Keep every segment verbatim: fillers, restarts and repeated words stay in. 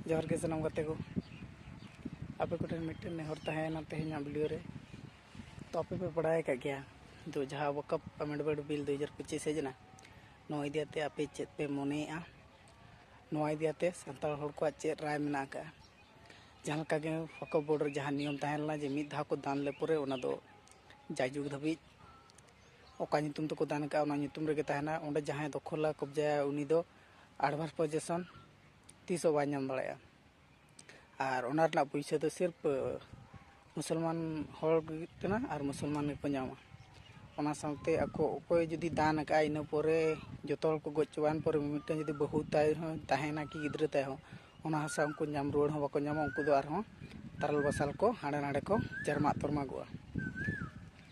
ᱡᱚᱦᱟᱨ ᱜᱮ ᱥᱟᱱᱟᱢ ᱜᱟᱛᱮ ᱠᱚ᱾ ᱟᱯᱮ ᱠᱚᱴᱷᱮᱱ ᱢᱤᱫᱴᱮᱱ ᱱᱮᱦᱚᱨ ᱛᱟᱦᱮᱸᱭᱮᱱᱟ ᱛᱮᱦᱮᱧᱟᱜ ᱵᱷᱤᱰᱤᱭᱳ ᱨᱮ᱾ ᱛᱚ ᱟᱯᱮ ᱯᱮ ᱵᱟᱲᱟᱭ ᱟᱠᱟᱫ ᱜᱮᱭᱟ, ᱛᱚ ᱡᱟᱦᱟᱸ ᱣᱟᱠᱯ ᱟᱢᱮᱱᱰᱢᱮᱱᱴ ᱵᱤᱞ ᱫᱩ ᱦᱟᱡᱟᱨ ᱯᱚᱸᱪᱤᱥ ᱦᱮᱡ ᱮᱱᱟ, ᱱᱚᱣᱟ ᱤᱫᱤ ᱠᱟᱛᱮ ᱟᱯᱮ ᱪᱮᱫ ᱯᱮ ᱢᱚᱱᱮᱭᱮᱫᱼᱟ? ᱱᱚᱣᱟ ᱤᱫᱤ ᱠᱟᱛᱮ ᱥᱟᱱᱛᱟᱲ ᱦᱚᱲ ᱠᱚᱣᱟᱜ ᱪᱮᱫ ᱨᱟᱭ ᱢᱮᱱᱟᱜ ᱟᱠᱟᱫᱼᱟ? ᱡᱟᱦᱟᱸ ᱞᱮᱠᱟ ᱜᱮ ᱣᱟᱠᱯ ᱵᱳᱨᱰ ᱨᱮ ᱡᱟᱦᱟᱸ ᱱᱤᱭᱚᱢ ᱛᱟᱦᱮᱸ ᱞᱮᱱᱟ ᱡᱮ ᱢᱤᱫ ᱫᱷᱟᱣ ᱠᱚ ᱫᱟᱱ ᱞᱮ ᱯᱚᱨᱮ ᱚᱱᱟ ᱫᱚ ᱡᱟᱭᱡᱩᱜᱽ ᱫᱷᱟᱹᱵᱤᱡ ᱚᱠᱟ ᱧᱩᱛᱩᱢ ᱛᱮᱠᱚ ᱫᱟᱱ ᱟᱠᱟᱫᱼᱟ ᱚᱱᱟ ᱧᱩᱛᱩᱢ ᱨᱮᱜᱮ ᱛᱟᱦᱮᱱᱟ᱾ ᱚᱸᱰᱮ ᱡᱟᱦᱟᱸᱭ ᱫᱚᱠᱷᱚᱞᱟ ᱠᱚᱵᱡᱟᱭᱟ ᱩᱱᱤ ᱫᱚ ᱟᱰᱵᱷᱟᱱᱥ ᱯᱚᱡᱮᱥᱚᱱ ᱛᱤᱥ ᱦᱚᱸ ᱵᱟᱭ ᱧᱟᱢ ᱫᱟᱲᱮᱭᱟᱜᱼᱟ᱾ ᱟᱨ ᱚᱱᱟ ᱨᱮᱱᱟᱜ ᱯᱩᱭᱥᱟᱹ ᱫᱚ ᱥᱤᱨᱯ ᱢᱩᱥᱚᱞᱢᱟᱱ ᱦᱚᱲ ᱜᱮ ᱠᱟᱱᱟ ᱟᱨ ᱢᱩᱥᱚᱞᱢᱟᱱ ᱜᱮᱠᱚ ᱧᱟᱢᱟ᱾ ᱚᱱᱟ ᱥᱟᱶᱛᱮ ᱟᱠᱚ ᱚᱠᱚᱭ ᱡᱩᱫᱤ ᱫᱟᱱ ᱟᱠᱟᱫᱼᱟᱭ, ᱤᱱᱟᱹ ᱯᱚᱨᱮ ᱡᱚᱛᱚ ᱦᱚᱲ ᱠᱚ ᱜᱚᱡ ᱪᱟᱵᱟᱭᱮᱱ ᱯᱚᱨᱮ ᱢᱤᱫᱴᱟᱝ ᱡᱩᱫᱤ ᱵᱟᱹᱦᱩ ᱛᱟᱭ ᱦᱚᱸ ᱛᱟᱦᱮᱱᱟ ᱠᱤ ᱜᱤᱫᱽᱨᱟᱹ ᱛᱟᱭ ᱦᱚᱸ, ᱚᱱᱟ ᱦᱟᱥᱟ ᱩᱱᱠᱩ ᱧᱟᱢ ᱨᱩᱣᱟᱹᱲ ᱦᱚᱸ ᱵᱟᱠᱚ ᱧᱟᱢᱟ᱾ ᱩᱱᱠᱩ ᱫᱚ ᱟᱨᱦᱚᱸ ᱛᱟᱨᱟᱞ ᱵᱟᱥᱟᱞ ᱠᱚ ᱦᱟᱸᱰᱮ ᱱᱟᱰᱮ ᱠᱚ ᱡᱟᱨᱢᱟᱜ ᱛᱚᱨᱢᱟᱜᱚᱜᱼᱟ᱾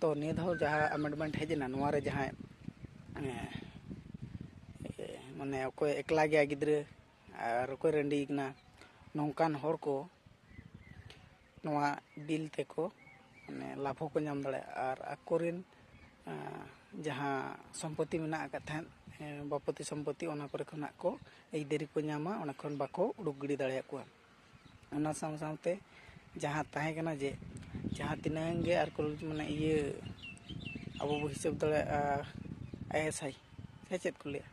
ᱛᱚ ᱱᱤᱭᱟᱹ ᱫᱷᱟᱣ ᱡᱟᱦᱟᱸ ᱟᱢᱮᱱᱰᱢᱮᱱᱴ ᱦᱮᱡ ᱮᱱᱟ, ᱱᱚᱣᱟ ᱨᱮ ᱡᱟᱦᱟᱸᱭ, ᱮᱸ, ᱢᱟᱱᱮ ᱚᱠᱚᱭ ᱮᱠᱞᱟ ᱜᱮᱭᱟ ᱜᱤᱫᱽᱨᱟᱹ ᱟᱨ ᱚᱠᱚᱭ ᱨᱟᱺᱰᱤ ᱠᱟᱱᱟ, ᱱᱚᱝᱠᱟᱱ ᱦᱚᱲ ᱠᱚ ᱱᱚᱣᱟ ᱵᱤᱞ ᱛᱮᱠᱚ ᱢᱟᱱᱮ ᱞᱟᱵᱷ ᱦᱚᱸᱠᱚ ᱧᱟᱢ ᱫᱟᱲᱮᱭᱟᱜᱼᱟ᱾ ᱟᱨ ᱟᱠᱚᱨᱮᱱ, ᱟᱸ, ᱡᱟᱦᱟᱸ ᱥᱚᱢᱯᱚᱛᱤ ᱢᱮᱱᱟᱜ ᱟᱠᱟᱫ ᱛᱟᱦᱮᱸᱫ, ᱮᱸ, ᱵᱟᱯᱚᱛᱤ ᱥᱚᱢᱯᱚᱛᱤ, ᱚᱱᱟ ᱠᱚᱨᱮ ᱠᱷᱚᱱᱟᱜ ᱠᱚ ᱟᱹᱭᱫᱟᱹᱨᱤ ᱠᱚ ᱧᱟᱢᱟ, ᱚᱸᱰᱮ ᱠᱷᱚᱱ ᱵᱟᱠᱚ ᱩᱰᱩᱠ ᱜᱤᱰᱤ ᱫᱟᱲᱮᱭᱟᱠᱚᱣᱟ᱾ ᱚᱱᱟ ᱥᱟᱶ ᱥᱟᱶᱛᱮ ᱡᱟᱦᱟᱸ ᱛᱟᱦᱮᱸ ᱠᱟᱱᱟ ᱡᱮ ᱡᱟᱦᱟᱸ ᱛᱤᱱᱟᱹᱝ ᱜᱮ ᱟᱨ ᱠᱚ ᱢᱟᱱᱮ ᱤᱭᱟᱹ ᱟᱵᱚ ᱵᱚ ᱦᱤᱥᱟᱹᱵ ᱫᱟᱲᱮᱭᱟᱜᱼᱟ, ᱟᱭ ᱮᱥ ᱟᱭ ᱥᱮ ᱪᱮᱫ ᱠᱚ ᱞᱟᱹᱭᱟ?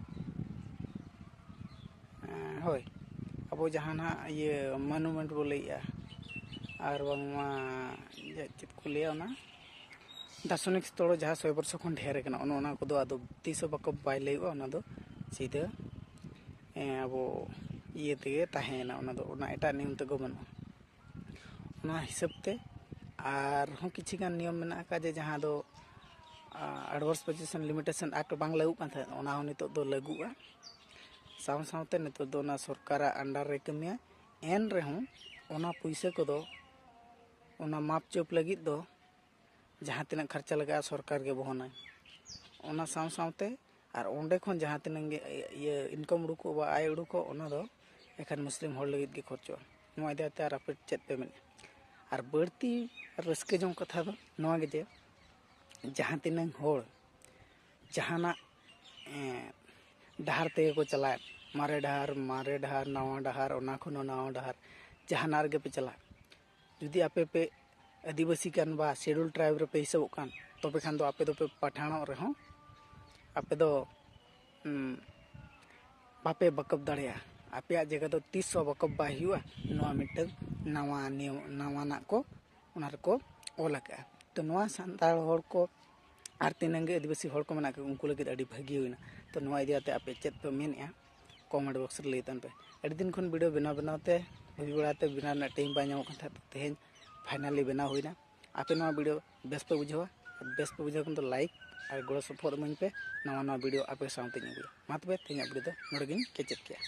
ᱮᱸ, ᱦᱳᱭ, ᱟᱵᱚ ᱡᱟᱦᱟᱱᱟᱜ ᱤᱭᱟᱹ ᱢᱚᱱᱩᱢᱮᱱᱴ ᱵᱚ ᱞᱟᱹᱭᱮᱜᱼᱟ, ᱟᱨ ᱵᱟᱝᱢᱟ ᱪᱮᱫ ᱠᱚ ᱞᱟᱹᱭᱟ ᱚᱱᱟ ᱫᱟᱨᱥᱚᱱᱤᱠ ᱥᱛᱷᱚᱞ ᱡᱟᱦᱟᱸ ᱥᱚᱭ ᱵᱚᱨᱥᱚ ᱠᱷᱚᱱ ᱰᱷᱮᱨ ᱟᱠᱟᱱᱟ, ᱚᱱᱮ ᱚᱱᱟ ᱠᱚᱫᱚ ᱟᱫᱚ ᱛᱤᱥ ᱦᱚᱸ ᱵᱟᱠᱚ ᱵᱟᱭ ᱞᱟᱹᱭᱚᱜᱼᱟ, ᱚᱱᱟ ᱫᱚ ᱥᱤᱫᱷᱟᱹ, ᱮᱸ, ᱟᱵᱚ ᱤᱭᱟᱹ ᱛᱮᱜᱮ ᱛᱟᱦᱮᱸᱭᱮᱱᱟ, ᱚᱱᱟ ᱫᱚ ᱚᱱᱟ ᱮᱴᱟᱜ ᱱᱤᱭᱚᱢ ᱛᱮᱜᱮ ᱵᱟᱹᱱᱩᱜᱼᱟ᱾ ᱚᱱᱟ ᱦᱤᱥᱟᱹᱵ ᱛᱮ ᱟᱨᱦᱚᱸ ᱠᱤᱪᱷᱩ ᱜᱟᱱ ᱱᱤᱭᱚᱢ ᱢᱮᱱᱟᱜ ᱟᱠᱟᱫ ᱡᱮ ᱡᱟᱦᱟᱸ ᱫᱚ, ᱟ, Adverse Possession Limitation Act ᱵᱟᱝ ᱞᱟᱹᱜᱩᱜ ᱠᱟᱱ ᱛᱟᱦᱮᱸᱫ, ᱚᱱᱟ ᱦᱚᱸ ᱱᱤᱛᱚᱜ ᱫᱚ ᱞᱟᱹᱜᱩᱜᱼᱟ᱾ ᱥᱟᱶ ᱥᱟᱶᱛᱮ ᱱᱤᱛᱚᱜ ᱫᱚ ᱚᱱᱟ ᱥᱚᱨᱠᱟᱨᱟᱜ under ᱨᱮ ᱠᱟᱹᱢᱤᱭᱟ᱾ ᱮᱱ ᱨᱮᱦᱚᱸ ᱚᱱᱟ ᱯᱩᱭᱥᱟᱹ ᱠᱚᱫᱚ ᱚᱱᱟ ᱢᱟᱯ ᱪᱩᱯ ᱞᱟᱹᱜᱤᱫ ᱫᱚ ᱡᱟᱦᱟᱸ ᱛᱤᱱᱟᱹᱜ ᱠᱷᱚᱨᱪᱟ ᱞᱟᱜᱟᱜᱼᱟ ᱥᱚᱨᱠᱟᱨ ᱜᱮ ᱵᱚᱦᱚᱱᱟᱭ᱾ ᱚᱱᱟ ᱥᱟᱶ ᱥᱟᱶᱛᱮ ᱟᱨ ᱚᱸᱰᱮ ᱠᱷᱚᱱ ᱡᱟᱦᱟᱸ ᱛᱤᱱᱟᱹᱝ ᱜᱮ ᱤᱭᱟᱹ ᱤᱱᱠᱟᱢ ᱩᱰᱩᱠᱚᱜ ᱵᱟ ᱟᱭ ᱩᱰᱩᱠᱚᱜ, ᱚᱱᱟ ᱫᱚ ᱮᱠᱷᱮᱱ ᱢᱩᱥᱞᱤᱢ ᱦᱚᱲ ᱞᱟᱹᱜᱤᱫ ᱜᱮ ᱠᱷᱚᱨᱪᱚᱜᱼᱟ᱾ ᱱᱚᱣᱟ ᱤᱫᱤ ᱠᱟᱛᱮ ᱟᱨ ᱟᱯᱮ ᱪᱮᱫ ᱯᱮ ᱢᱮᱱᱮᱫᱼᱟ? ᱟᱨ ᱵᱟᱹᱲᱛᱤ ᱨᱟᱹᱥᱠᱟᱹ ᱡᱚᱝ ᱠᱟᱛᱷᱟ ᱫᱚ ᱱᱚᱣᱟ ᱜᱮ ᱡᱮ ᱡᱟᱦᱟᱸ ᱛᱤᱱᱟᱹᱝ ᱦᱚᱲ ᱡᱟᱦᱟᱱᱟᱜ, ᱮᱸ, ᱰᱟᱦᱟᱨ ᱛᱮᱜᱮ ᱠᱚ ᱪᱟᱞᱟᱜ, ᱢᱟᱨᱮ ᱰᱟᱦᱟᱨ, ᱢᱟᱨᱮ ᱰᱟᱦᱟᱨ, ᱱᱟᱣᱟ ᱰᱟᱦᱟᱨ, ᱚᱱᱟ ᱠᱷᱚᱱ ᱦᱚᱸ ᱱᱟᱣᱟ ᱰᱟᱦᱟᱨ, ᱡᱟᱦᱟᱱᱟᱜ ᱨᱮᱜᱮ ᱯᱮ ᱪᱟᱞᱟᱜ, ᱡᱩᱫᱤ ᱟᱯᱮ ᱯᱮ ᱟᱹᱫᱤᱵᱟᱹᱥᱤ ᱠᱟᱱ ᱵᱟ ᱥᱤᱰᱩᱞ ᱴᱨᱟᱭᱤᱵᱽ ᱨᱮᱯᱮ ᱦᱤᱥᱟᱹᱵᱚᱜ ᱠᱟᱱ, ᱛᱚᱵᱮ ᱠᱷᱟᱱ ᱫᱚ ᱟᱯᱮ ᱫᱚᱯᱮ ᱯᱟᱴᱷᱟᱬᱚᱜ ᱨᱮᱦᱚᱸ ᱟᱯᱮ ᱫᱚ, ᱩᱸ, ᱵᱟᱯᱮ ᱵᱟᱠᱚᱵ ᱫᱟᱲᱮᱭᱟᱜᱼᱟ᱾ ᱟᱯᱮᱭᱟᱜ ᱡᱟᱭᱜᱟ ᱫᱚ ᱛᱤᱥ ᱦᱚᱸ ᱵᱟᱠᱚᱵ ᱵᱟᱭ ᱦᱩᱭᱩᱜᱼᱟ᱾ ᱱᱚᱣᱟ ᱢᱤᱫᱴᱟᱝ ᱱᱟᱣᱟ ᱱᱤᱭᱚᱢ, ᱱᱟᱣᱟᱱᱟᱜ ᱠᱚ ᱚᱱᱟ ᱨᱮᱠᱚ ᱚᱞ ᱟᱠᱟᱫᱼᱟ᱾ ᱛᱚ, ᱱᱚᱣᱟ ᱥᱟᱱᱛᱟᱲ ᱦᱚᱲ ᱠᱚ ᱟᱨ ᱛᱤᱱᱟᱹᱝ ᱜᱮ ᱟᱹᱫᱤᱵᱟᱹᱥᱤ ᱦᱚᱲ ᱠᱚ ᱢᱮᱱᱟᱜ ᱠᱚᱣᱟ, ᱩᱱᱠᱩ ᱞᱟᱹᱜᱤᱫ ᱟᱹᱰᱤ ᱵᱷᱟᱹᱜᱤ ᱦᱩᱭᱱᱟ᱾ ᱛᱚ, ᱱᱚᱣᱟ ᱤᱫᱤ ᱠᱟᱛᱮ ᱟᱯᱮ ᱪᱮᱫ ᱯᱮ ᱢᱮᱱᱮᱫᱼᱟ, ᱠᱚᱢᱮᱱᱴ ᱵᱚᱠᱥ ᱨᱮ ᱞᱟᱹᱭ ᱛᱟᱵᱚᱱ ᱯᱮ᱾ ᱟᱹᱰᱤ ᱫᱤᱱ ᱠᱷᱚᱱ ᱵᱷᱤᱰᱤᱭᱳ ᱵᱮᱱᱟᱣ ᱵᱮᱱᱟᱣ ᱛᱮ, ᱦᱩᱭ ᱵᱟᱲᱟ ᱛᱮ ᱵᱮᱱᱟᱣ ᱨᱮᱱᱟᱜ ᱴᱟᱭᱤᱢ ᱵᱟᱭ ᱧᱟᱢᱚᱜ ᱠᱟᱱ ᱛᱟᱦᱮᱸᱫ, ᱛᱮᱦᱮᱧ ᱯᱷᱟᱭᱱᱟᱞᱤ ᱵᱮᱱᱟᱣ ᱦᱩᱭᱱᱟ᱾ ᱟᱯᱮ ᱱᱚᱣᱟ ᱵᱷᱤᱰᱤᱭᱳ ᱵᱮᱥ ᱯᱮ ᱵᱩᱡᱷᱟᱹᱣᱟ, ᱟᱨ ᱵᱮᱥ ᱯᱮ ᱵᱩᱡᱷᱟᱹᱣ ᱠᱷᱟᱱ ᱫᱚ ᱞᱟᱭᱤᱠ ᱟᱨ ᱜᱚᱲᱚ ᱥᱚᱯᱚᱦᱚᱫ ᱤᱢᱟᱹᱧ ᱯᱮ᱾ ᱱᱟᱣᱟ ᱱᱟᱣᱟ ᱵᱷᱤᱰᱤᱭᱳ ᱟᱯᱮ ᱥᱟᱶᱛᱮᱧ ᱟᱹᱜᱩᱭᱟ᱾ ᱢᱟ ᱛᱚᱵᱮ, ᱛᱮᱦᱮᱧᱟᱜ ᱵᱷᱤᱰᱤᱭᱳ ᱫᱚ ᱱᱚᱰᱮ ᱜᱤᱧ ᱠᱮᱪᱮᱫ ᱠᱮᱜᱼᱟ᱾